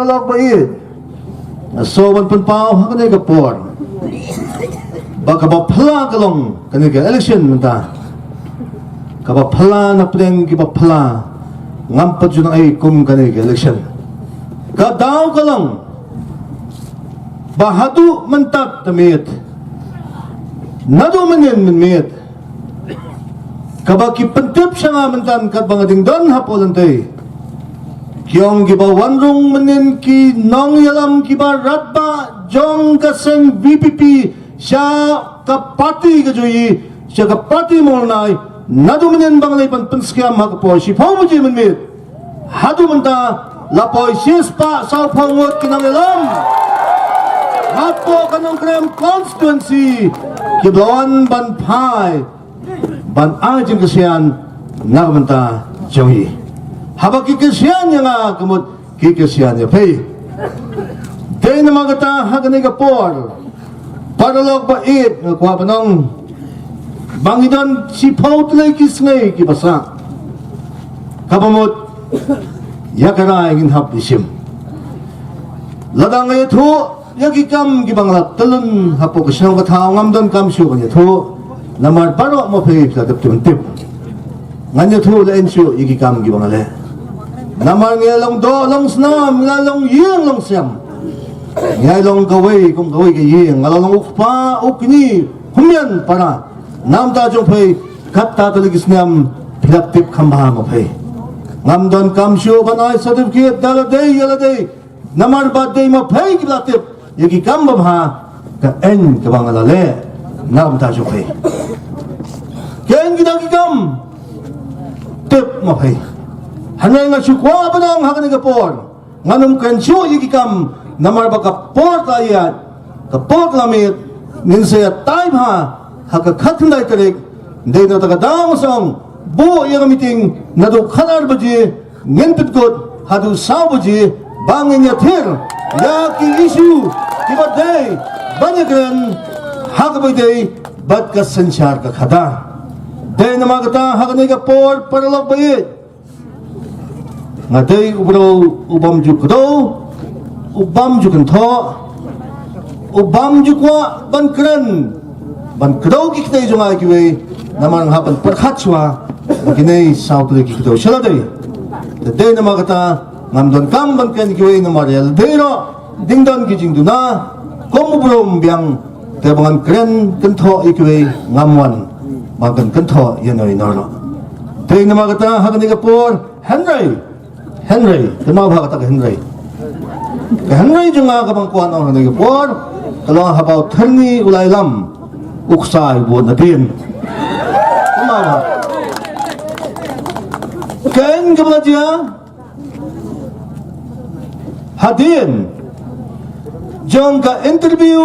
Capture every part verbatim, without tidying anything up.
Lok ba ïeit, nga sngew ban pynpaw ha kane ka por ba kaba phylla ka long kane ka election mynta. Kaba phylla na pdeng kiba phylla, ngam pat ju nang ai kum kane ka election. Ka daw ka long ba haduh mynta te miet, naduh mynnin mynmiet, kaba ki pyntip sha nga mynta katba nga dang don hapoh lynti, ki ong kiba wan rung mynnin ki nongïalam kiba radbah jong ka seng VPP sha ka party ka jong ngi, sha ka party Mawryngknai, naduh mynnin ba nga leit ban pynskhem ha ka por shiphew baje mynmiet haduh mynta, la poi shispah sawphew ngut ki nongïalam hapoh ka Nongkrem constituency, kiba la wan ban phai ban ai jingkyrshan na ka bynta jong ngi. Haba ki kyrshan ïa nga, ka mut ki kyrshan ïa phi. Dei namar kata ha kane ka por, paralok ba ïeit, nga kwah ban ong ba ngi don shiphew tylli ki sngi kiba sah, kaba mut ïa ka rai ngin hap ïa shim. Lada nga ïathuh ïa ki kam kiba nga la tyllun hapoh ka shnong ka thaw, ngam don kam shuh ban ïathuh, namar baroh ma phi phi la tip tip tip. Ngan ïathuh leh shuh ïa ki kam kiba nga leh. Namar ngi long doh long snam, ngi la long ïing long sem, ngi la long kawei kum kawei ka ïing, nga la long u kpa u kñi, hynmen para. Namar ta jong phi, kata tylli ki snem phi la tip kham bha ma phi. Ngam don kam shuh ban ai certificate da lade ïa lade, namar ba dei ma phi kiba la tip ïa ki kam babha, ka aiñ kaba nga la leh na ka bynta jong phi. Ka aiñ kita ki kam, tip ma phi. Hynrei nga shu kwah ban ong ha kane ka por, ngan ym kren shuh ïa ki kam, namar ba ka por ka la ïaid, ka por ka la miet, ngin sa ïatai bha ha ka khatkhyndai tarik. Dei na kata ka daw nga sa ong, buh ïa ka meeting naduh khatar baje, ngin pynkut haduh saw baje, ba ngin ïathir ïa ki issue kiba dei ban ïakren ha kaba ïadei bad ka synshar ka khadar. Dei namar kata ha kane ka por, paralok ba ïeit, nga dei u briew u bym ju kdew, u bym ju kynthoh, u bym ju kwah ban kren, ban kdew ki kti jong nga ïa kiwei, namar nga hap ban pyrkhat shuwa ba kine saw tylli ki kdew sha lade. Te dei namar kata ngam don kam ban kren ïa kiwei, namar ïa lade ruh dang don ki jingduna. Kum u briew biang, te ba ngan kren kynthoh ïa kiwei ngam wan ban kren kynthoh ïa no ïa no ruh. Dei namar kata ha kane ka por, hynrei, hynrei, te ma bha kata ka hynrei. Ka hynrei jong nga kaba nga kwah ong ha kane ka por, ka long haba u thyrni u la ïalam, u ksai u bud nadien. Te ma bha. Ka aiñ kaba la jia, hadien jong ka interview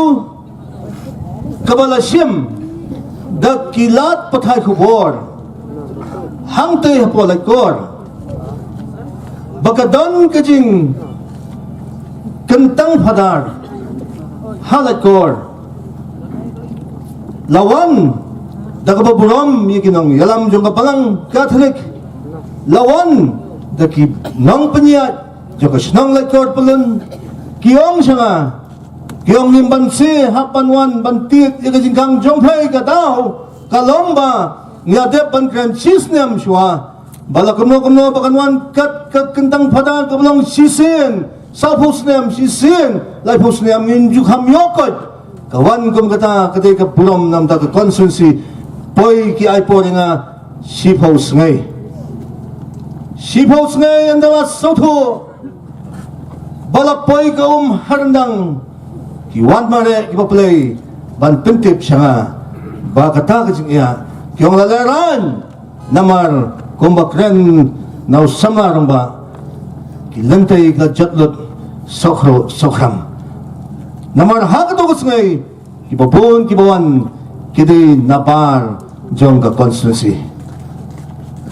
kaba la shim da ki lad pathai khubor hangtei hapoh Laitkor, ba ka don ka jingkyntang phadar ha Laitkor. La wan da kaba burom ïa ki nongïalam jong ka Balang Katholik, la wan da ki nongpynïaid jong ka shnong Laitkor Pyllun, ki ong sha nga, ki ong, ngim banse hap ban wan ban tied ïa ka jingkhang jong phi, ka daw ka long ba ngi la dep ban kren shisnem shuwa. Ba la kumno kumno ba kan wan kat ka kyntang phadar kaba long shisien, sawphew snem shisien, laiphew snem, ngim ju kham ïoh koit. Ka wan kum kata, ka dei ka burom namar ka constituency. Poi ki ai por ïa nga shiphew sngi. Shiphew sngi ynda la sngewthuh ba la poi ka um ha ryndang, ki wan mareh kiba plie ban pyntip sha nga ba kata ka jingeh, ki ong, la lehraiñ. Namar kumba kren na u samla rangbah, ki lynti ka jot lut sohkhruh sohkhram. Namar ha kato ka sngi kiba bun kiba wan ki dei na bar jong ka constituency.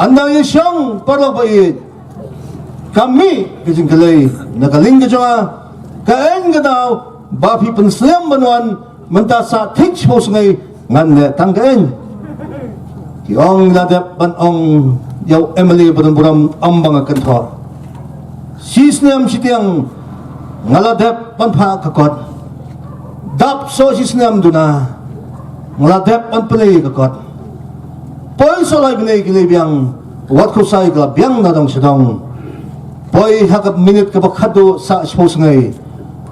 Ynda ïa shong, paralok ba ïeit, ka mih ka jingkylli na ka liang ka jong nga, ka aiñ ka daw ba phi pynslem ban wan mynta, sa thik shiphew sngi ngan leh tang ka aiñ. Ki ong, la dep ban ong ïa u MLA ba don burom, ym ba nga kynthoh. Shisnem shitiang Nga la dep ban phah ka kot. Dap so shi snem duna. Nga la dep ban pynlong ka kot. Poi so lai bnai ki lei biang. Wat khusai ka la biang na dong sha dong. Poi ha ka minit kaba khatduh sa shiphew sngi.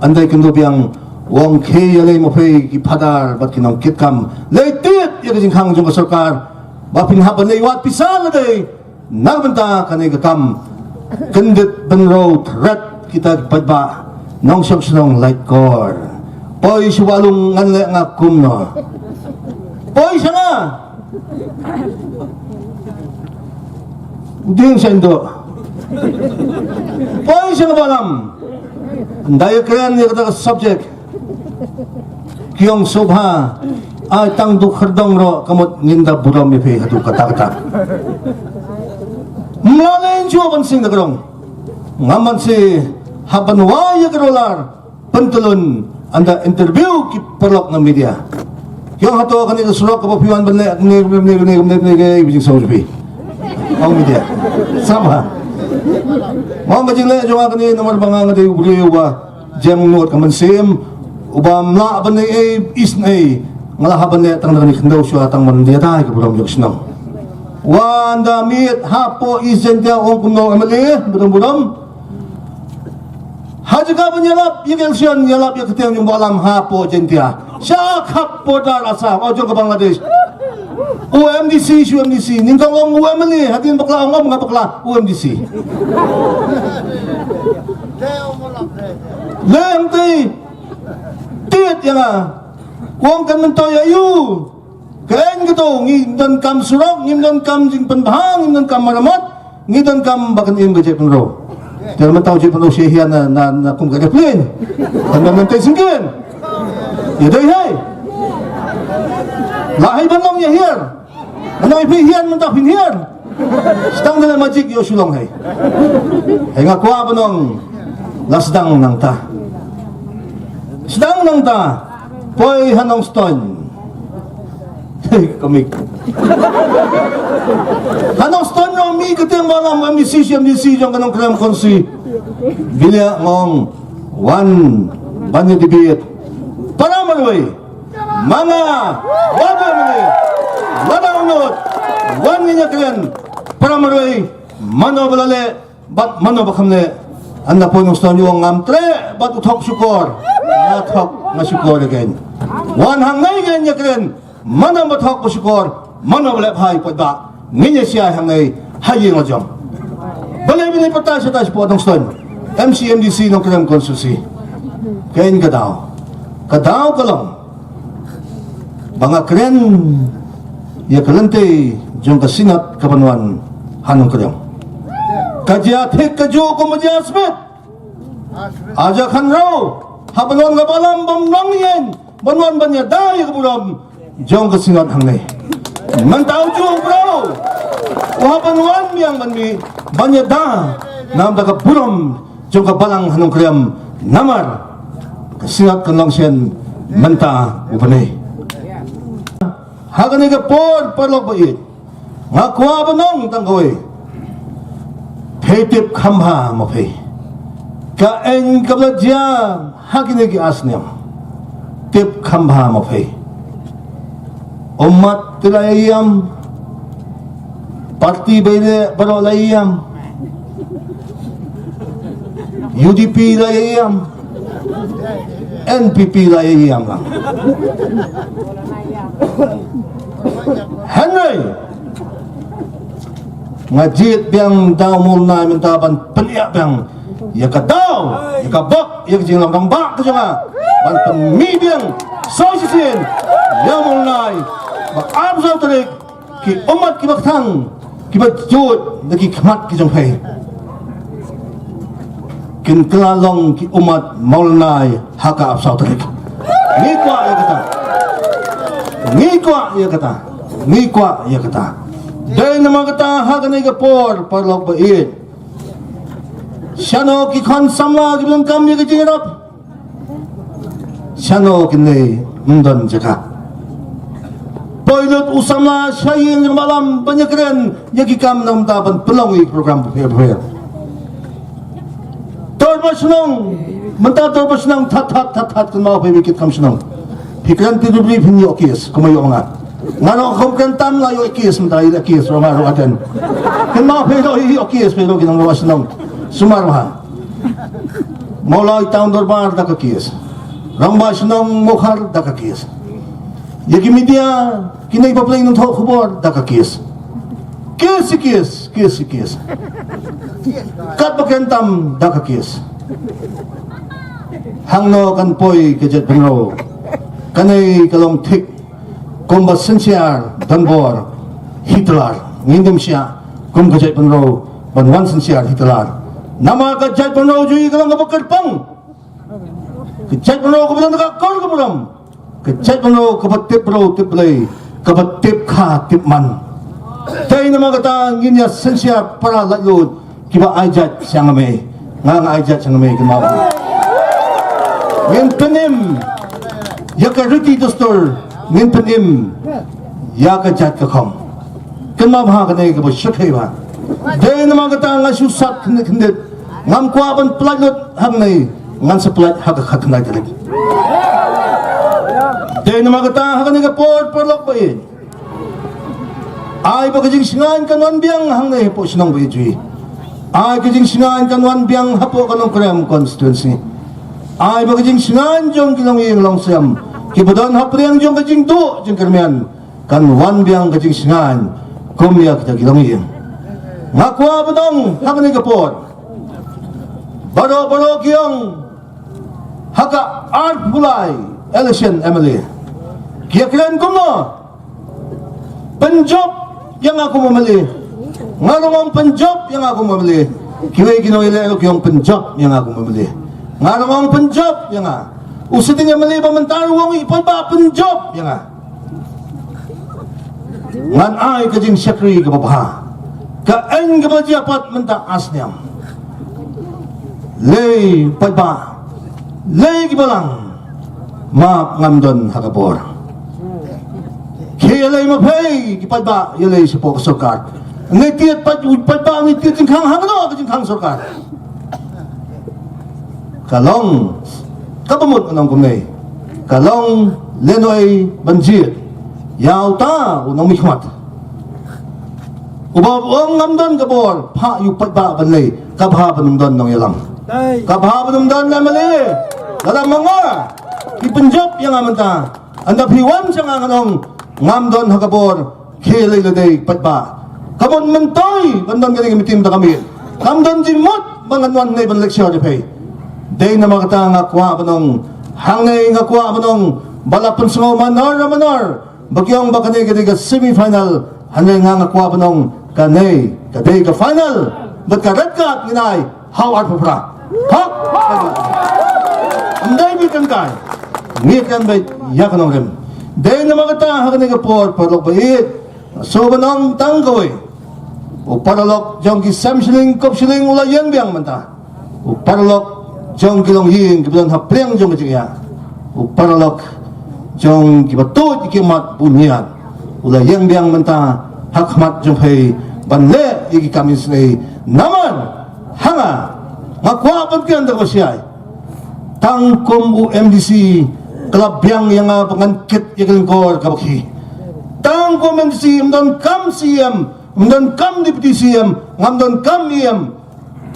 Ynda i kynduh biang. Wong khie ïa lei ma phi ki phadar bad ki nongkitkam. Lei tied ïa ka jingkhang jong ka sorkar. Ba phin hap ban leit wad pisa lade. Na ka bynta kane ka kam. Kyndit bynriew thret kita ki paidbah. Nongshong shnong Laitkor. Poi sha Walung ngan leh nga kumno. Poi sha nga. Ding sha ndu. Poi sha nga Balam. Ynda ïa kren ïa kata ka subject. Ki ong sngewbha, ai tang duk khyrdong ruh ka mut ngin da burom ïa phi haduh katta katta. Mlien shuh ban sing da ka rong. Ngam ban shu hap ban wai ïa ka rolar. Pyntlun ynda interview ki paralok na media. Ki ong hato kane ka surok kaba phi wan ban leh kane kane kane kane kane kane ka jingsaw jong phi. Ong media. Sama. Ong ka jingleh jong nga kane namar ba nga nga dei u briew uba jem nud ka mynsiem, uba mlah ban ei ei isnei, nga la hap ban leh tang da kane khyndew shuwa tang ban ïada ïa ka burom jong ka shnong. Wan da miet hapoh East Jaintia ong kumno M L A burom burom. Ha jaka ban ïalap ïa ka election, ïalap ïa ka kyrteng jong Balam hapoh Jaintia. Sha khap border Assam, oh jong ka Bangladesh. U M D C, shu M D C, nyngkong ong u M L A, hadien bakla ong ong nga bakla, u M D C. Leng te tied ïa nga. Kong kan myntoi ayu. Kren kito ngi donkam surok, ngi donkam jingpynbha, ngi donkam maramat, ngi donkam ba kan im ka jaitbynriew. Te mynta u jaitbynriew sha hiar na na na kum ka dep lin. Kan myntoi singkien. Ïa dei hai. La hai ban long ïa hiar. Ano ïa phi hiar mynta phin hiar. Sdang da leh magic ïoh shu long hai. Hai nga kwah ban ong la sdang nangta. Sdang nangta. Poi ha Nongstoiñ. Hei, komik. Ha Nongstoiñ ruh mih ka kyrteng Balam M D C, M D C jong ka Nongkrem Constituency. Bilia ngong wan ban ïa debate. Para marwei. Manga, baba mane, lada u nud, wan ngin ïa kren, para marwei, mano ba la leh, bad mano ba kham leh, ynda poi Nongstoiñ u ong ngam treh, bad u thok shukor, nga thok nga shukor ïa kane. Wan hangne ngin ïa kren, mano ba thok ba shukor, mano ba leh bha ïa u paidbah. Ngin ïa shai hangne ha ïing la jong. Balei balei pata shata shapoh Nongstoiñ. M C M D C Nongkrem Constituency. Kein ka daw. Ka daw ka long. Ba nga kren ïa ka lynti jong ka Synod ka ban wan ha Nongkrem. Ka jia thik ka juh kum ka jia smet. Aja khan rau ha ban wan ka Balam bam nong ïeng ban wan ban ïada ïa ka burom. Jong ka Synod hangne. Mynta u ju u briew u hap ban wan biang ban mih ban ïada namar ka burom jong ka Balang ha Nongkrem namar ka Synod kan long shen mynta u bnai. Ha kane ka por paralok ba ïeit nga kwah ban ong tang kawei. Phi tip kham bha ma phi. Ka eng ka bla jia ha kine ki ar snem. Tip kham bha ma phi. Ummat te la ïam. Parti beire baroh la ïam. U D P la ïam. N P P la ïam lang. Hynrei nga jied biang da u Maulnai mynta ban pynïap biang ïa ka daw, ïa ka bok, ïa ka jinglam rangbah ka jong nga ban pynmih biang soi shisien ïa u Maulnai ba arphew saw tarik ki ummat kiba kthang kiba jot na ki khmat ki jong phi. Kin kylla long ki ummat Maulnai ha ka arphew saw tarik. Ngi kwah ïa kata. Ngi kwah ïa kata. Ngi kwah ïa kata. Dei namar kata ha kane ka por paralok ba ïeit. Shano ki khun samla kiba donkam ïa ka jingïarap. Shano kine ym don jaka. Poi lut u samla sha ïing jong Balam ban ïakren ïa ki kam namar ban pynlong ïa ki program bapher bapher. Dorbar shnong, mynta dorbar shnong, that, that, that, that, kynmaw phi ba kit kam shnong. Phi kren ti dubri phin ïoh case, kumba ïoh nga. Nga ruh kham kren tam la ïoh case, mynta ïoh case, ruh nga ruh aden. Kynmaw phi ruh ïoh case, phi ruh ki nong dorbar shnong. Sumar bha. Mawlai town dorbar da ka case. Rangbah shnong Mawkhar da ka case. Ïa ki media, kine ba pynlong nongthoh khubor da ka case. Case, case, case, case. Kat ba kren tam da ka case. Hangno kan poi ka jaitbynriew? Kane ka long thik kumba synshar donbor Hitler. Ngin ym shah kum ka jaitbynriew ban wan synshar Hitler. Namar ka jaitbynriew jong ngi ka long kaba kyrpang. Ka jaitbynriew kaba don ka kor ka burom. Ka jaitbynriew kaba tip briew tip Blei, kaba tip kha tip man. Dei namar kata ngin ïa synshar para laitluid kiba ai jait sha nga me. Nga nga ai jait sha nga me, kynmaw. Ngin pynim ïa ka riti dustur, ngin pynim ïa ka jait ka khong. Kynmaw bha kane kaba shyrkhei bha. Dei namar kata nga shu sat khyndiat khyndiat. Ngam kwah ban pyllait lut hangne, ngan sa pyllait ha ka khatkhyndai tarik. Dei namar kata ha kane ka por, paralok ba ïeit, ai ba ka jingshngaiñ kan wan biang hangne hapoh shnong ba ïeit jong ngi. Ai ka jingshngaiñ kan wan biang hapoh ka Nongkrem constituency. Ai ba ka jingshngaiñ jong ki longïing longsem kiba don hapdeng jong ka jingduh jingkyrmen, kan wan biang ka jingshngaiñ kum ïa kita ki longïing. Nga kwah ban ong ha kane ka por, baroh baroh ki ong ha ka arphew lai election M L A ki ïa kren kumno? Pynjop ïa nga kum M L A. Nga ruh ong pynjop ïa nga kum M L A. Kiwei ki nongïaleh ruh ki ong pynjop ïa nga kum M L A. Nga ruh ong pynjop ïa nga. U sitting M L A ba mynta ruh u ong i paidbah pynjop ïa nga. Ngan ai ka jingshakri kaba bha, ka aiñ kaba jia pat mynta ar snem. Lei paidbah, lei ki balang, map ngam don ha ka bor. Ki ïalei ma phi ki paidbah, ïalei shapoh ka sorkar. Ngi tied paid, paidbah ngi tied jingkhang hangno ka jingkhang sorkar? Ka long kaba mut ngan ong kumne. Ka long lehnohei ban jied ïa uta u nongmihkhmat uba ong ngam don ka bor, phah ïa u paidbah ban leit. Ka bha ban ym don nongïalam, ka bha ban ym don M L A. Lada ma nga, ki pynjop ïa nga mynta. Ynda phi wan sha nga ngan ong ngam don ha ka bor, khie lei lade paidbah. Ka mut myntoi ban don kane ka meeting da ka miet. Kam don jingmut ba ngan wan hangne ban lecture ïa phi. Dei namar kata nga kwah ban ong, hangne nga kwah ban ong, ba la pynsngew manor manor ba ki ong ba kane ka dei ka semi final. Hangne nga, nga kwah ban ong kane ka dei ka final. Bad ka red card ngin ai ha u arphew phra. Hok. Ym dei beit kan kai. Ngi kren beit ïa ka nongrim. Dei namar kata ha kane ka por, paralok ba ïeit, sngewbha ban ong tang kawei. U paralok jong ki sem shilling kop shilling u la ïeng biang mynta. U paralok jong ki longïing kiba don hapdeng jong ka jingïa. U paralok jong kiba tuid ki mat bun ïa u la ïeng biang mynta ha khmat jong phi ban leh ïa ki kam isynei. Namar ha nga, nga kwah ban kren da kaba shai. Tang kum u M D C ka la biang ïa nga ba ngan kit ïa ka lyngkor kaba khie. Tang kum M D C, ym don kam C M, ym don kam Deputy C M, ngam don kam E M.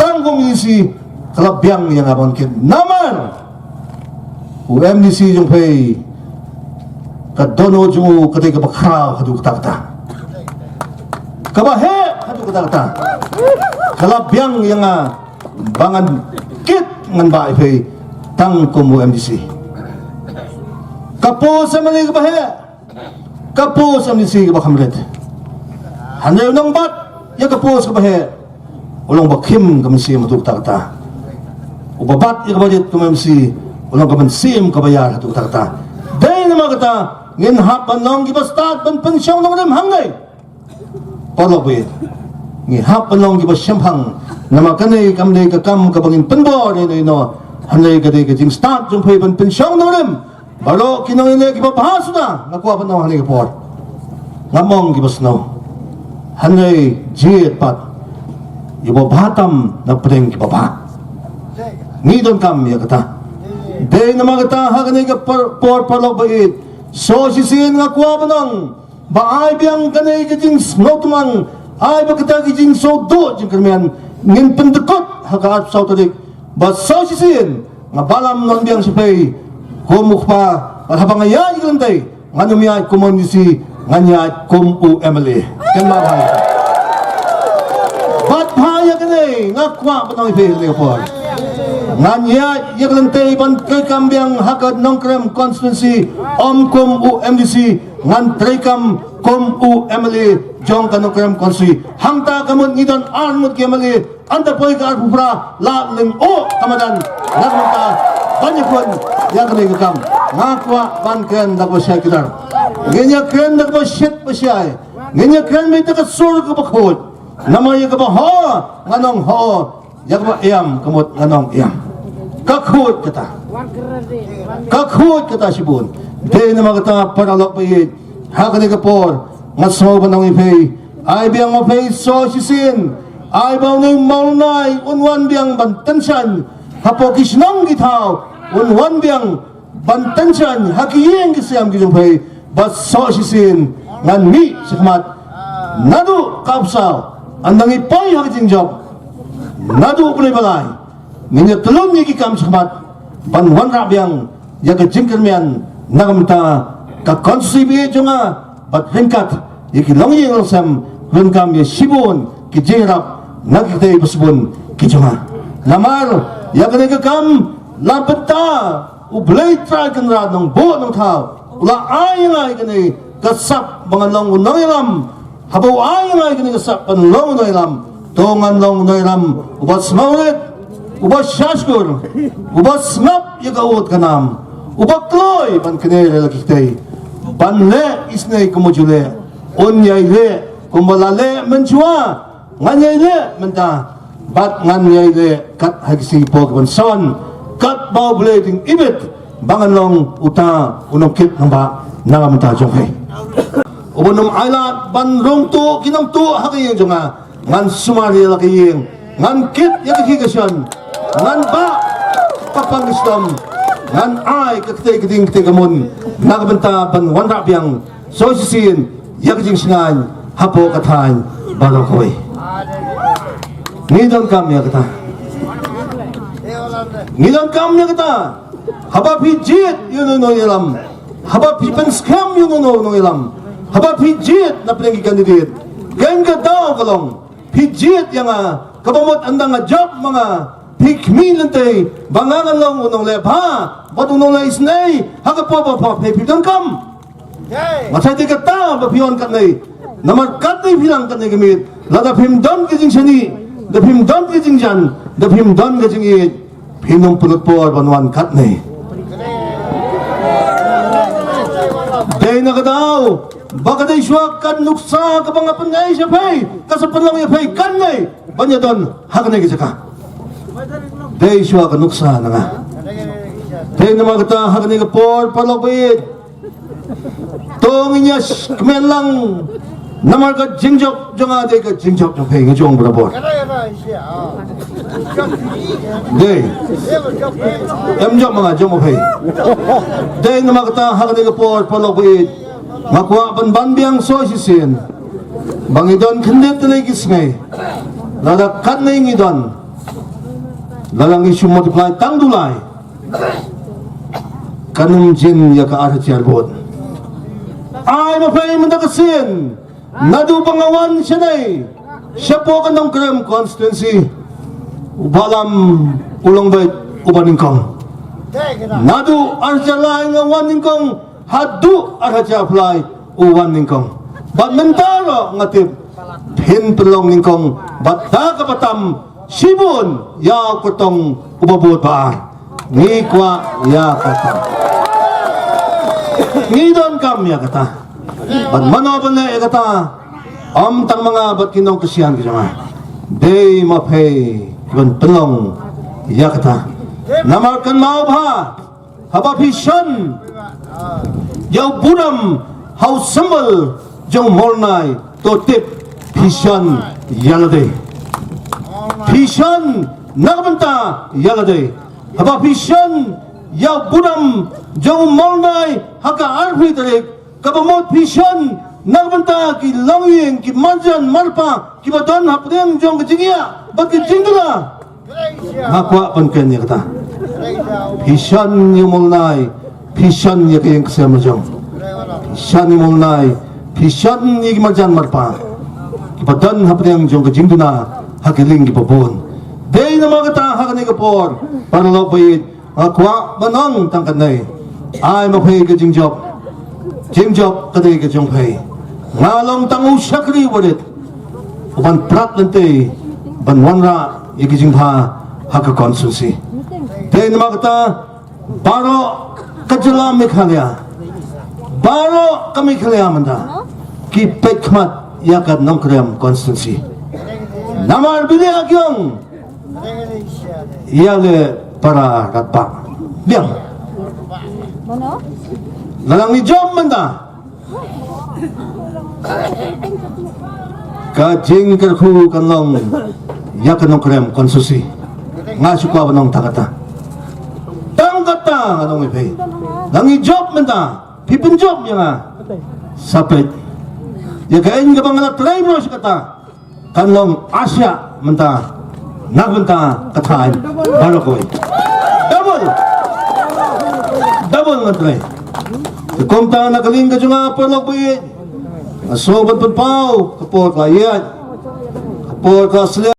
Tang kum M D C ka la biang ïa nga ba ngan kit. Namar u M D C jong phi, ka dohnud jong u ka dei kaba khraw haduh katta katta, kaba heh haduh katta katta. Ka la biang ïa nga ba ngan kit, ngan bah ïa phi tang kum u M D C. Ka post M L A kaba heh, ka post M D C kaba kham rit. Hynrei u nongbat ïa ka post kaba heh u long ba khim ka mynsiem haduh katta katta. Uba bat ïa kaba rit kum M D C u long ka mynsiem kaba ïar haduh katta katta. Dei namar kata ngin hap ban long kiba stad ban pynshong nongrim hangne. Paralok ba ïeit, ngi hap ban long kiba shemphang. Namar kane kam dei ka kam kaba ngin pynbor ïa ino ino. Hynrei ka dei ka jingstad jong phi ban pynshong nongrim. Baroh ki nongïaleh kiba bha suda nga kwah ban ong ha kane ka por. Ngam ong kiba sniew. Hynrei jied pat ïa uba bha tam na pdeng kiba bha. Ngi donkam ïa kata. Dei namar kata ha kane ka por, por paralok ba ïeit, so shisien nga kwah ban ong ba ai biang kane ka jingsngewthuh, ai ba kata ka jingsngewthuh jingkyrmen ngin pyndykut ha ka arphew saw tarik. Ba so shisien nga balam non biang sha phi kum u kpa, ba haba nga ïaid ïa ka lynti ngan ym ïaid kum u M D C, ngan ïaid kum u M L A. Kynmaw bha. Bad bha ïa kane nga kwah ban ong ïa phi ha kane ka por, ngan ïaid ïa ka lynti ban treikam biang ha ka Nongkrem constituency, ym kum u M D C, ngan treikam kum u M L A jong ka Nongkrem constituency. Hangta ka mut ngi don ar ngut ki M L A, hangta poi ka arphew phra, la lyngkhuh ka madan. Nga mynta ban ïakhun ïa kane ka kam. Nga kwah ban kren da kaba shai kdar. Ngin ïakren da kaba shit ba shai. Ngin ïakren beit da ka sur kaba khuid. Namar ïa kaba haw ngan ong haw, ïa kaba ïam ka mut ngan ong ïam. Ka khuid kata. Ka khuid kata shibun. Dei namar kata paralok ba ïeit, ha kane ka por nga sngew ban ong ïa phi, ai biang ma phi so shisien, ai ba une u Maulnai un wan biang ban tyngshaiñ hapoh ki shnong ki thaw, un wan biang ban tyngshaiñ ha ki ïing ki sem ki jong phi. Ba so shisien ngan mih shakhmat naduh ka arphew saw, ynda ngi poi ha ka jingjop, naduh u Blei ba lai, ngin ïa tlun ïa ki kam shakhmat ban wanrah biang ïa ka jingkyrmen na ka bynta ka constituency ba ïeit jong nga, bad ryngkat ïa ki longïing longsem, ryngkat ïa shibun ki jingïarap na kitei ba shibun ki jong nga. Namar ïa kane ka kam la bynta U Blei Trai Kynrad Nongbuh Nongthaw u la ai ïa nga ïa kane ka sap ba ngan long u nongïalam. Haba u ai ïa nga ïa kane ka sap ban long u nongïalam, to ngan long u nongïalam uba sngewrit, uba shahshkor, uba sngap ïa ka ud ka nam, uba kloi ban kynnoh ïa la ki ktei, ban leh isynei kumba ju leh, un ïai leh kumba la leh mynshuwa, ngan ïai leh mynta, bad ngan ïai leh kat ha ki sngi kiba wan, kat ba U Blei u dang ibit, ba ngan long uta u nongkit nongbah na ka bynta jong phi. Uba nym ailad ban rung tuh ki nongtuh ha ka ïing jong nga, ngan sumar ïa la ka ïing, ngan kit ïa ka khie ka shon, ngan bah ka pang ka shlom, ngan ai ka ktei ka ding ktei ka mun na ka bynta ban wanrah biang so shisien ïa ka jingshngaiñ hapoh ka thaiñ baroh kawei. Ngi donkam ïa kata. Ngi donkam ïa kata. Haba phi jied ïa uno uno u nongïalam, haba phi pynskhem ïa uno uno u nongïalam, haba phi jied na pdeng ki candidate, kane ka daw ka long phi jied ïa nga, kaba mut ynda nga jop ma nga, phi khmih lynti ba nga ngan long u nongleh bha bad u nongleh isynei ha ka por ba pha phi donkam. Nga sa ïathuh kata ba phi wan katne, namar katne phi lang katne ka miet, lada phim don ka jingshaniah, da phim don ka jingjan, da phim don ka jingïeit, phin ym pynlut por ban wan katne. Dei na ka daw ba ka dei shuwa ka nuksa kaba nga pynïaid sha phi, ka sa pynlong ïa phi katne ban ïadon ha kane ka jaka. Dei shuwa ka nuksa na nga. Dei namar kata ha kane ka por, paralok ba ïeit, to ngin ïa kmen lang, namar ka jingjop jong nga dei ka jingjop jong phi, nga ju ong barabor. Dei. Em jop ma nga, jop ma phi. Dei namar kata ha kane ka por, paralok ba ïeit, nga kwah ban ban biang so shisien ba ngi don khyndiat tylli ki sngi. Lada katne ngi don, lada ngi shu multiply tang du lai, kan ym jin ïa ka ar hajar vote. Ai ma phi mynta ka sien, naduh ba nga wan shane shapoh ka Nongkrem constituency, u Bah Lam u long beit uba nyngkong. Naduh ar hajar lai nga wan nyngkong haduh ar hajar lai u wan nyngkong. Bad mynta ruh nga tip phin pynlong nyngkong bad da kaba tam shibun ïa u kyrtong uba bud ba ar. Ngi kwah ïa kata. Ngi donkam ïa kata. Bad mano ban leh ïa kata? Ym tang ma nga bad ki nongkyrshan ki jong nga. Dei ma phi ban pynlong ïa kata. Namar kynmaw bha, haba phi shon ïa u burom ha u symbol jong u Maulnai, to tip phi shon ïa lade. Phi shon na ka bynta ïa lade. Haba phi shon ïa u burom jong u Mawlai ha ka arphew tarik, kaba mut phi shon na ka bynta ki longïing, ki marjan marpa kiba don hapdeng jong ka jingïa bad ka jingduna. Nga kwah ban kren ïa kata. Phi shon ïa u Mawlai, phi shon ïa ka ïing ka sem la jong. Phi shon ïa u Mawlai, phi shon ïa ki marjan marpa kiba don hapdeng jong ka jingduna ha ki liang kiba bun. Dei namar kata ha kane ka por, paralok ba ïeit, nga kwah ban ong tang kane. Ai ma phi ka jingjop. Jingjop ka dei ka jong phi. Nga long tang u shakri barit uban prat lynti ban wanrah ïa ka jingbha ha ka constituency. Dei namar kata baroh ka jylla Meghalaya, baroh ka Meghalaya mynta ki peit khmat ïa ka Nongkrem constituency. Namar ba ki ong ïa lade para radbah. Biang. Lada ngi jop mynta, ka jingkyrkhu kan long ïa ka Nongkrem constituency. Nga shu kwah ban ong tang kata. Tang kata ngan ong ïa phi. Lada ngi jop mynta, phi pynjop ïa nga. Sa peit ïa ka aiñ kaba nga la trei bro sha kata. Kan long asia mynta, na ka bynta ka thaiñ baroh kawei. Double, double ngan trei. Te kumta na ka liang ka jong nga, paralok ba ïeit, nga sngewbha ban pynpaw ka por ka la ïaid, ka por ka la sliang.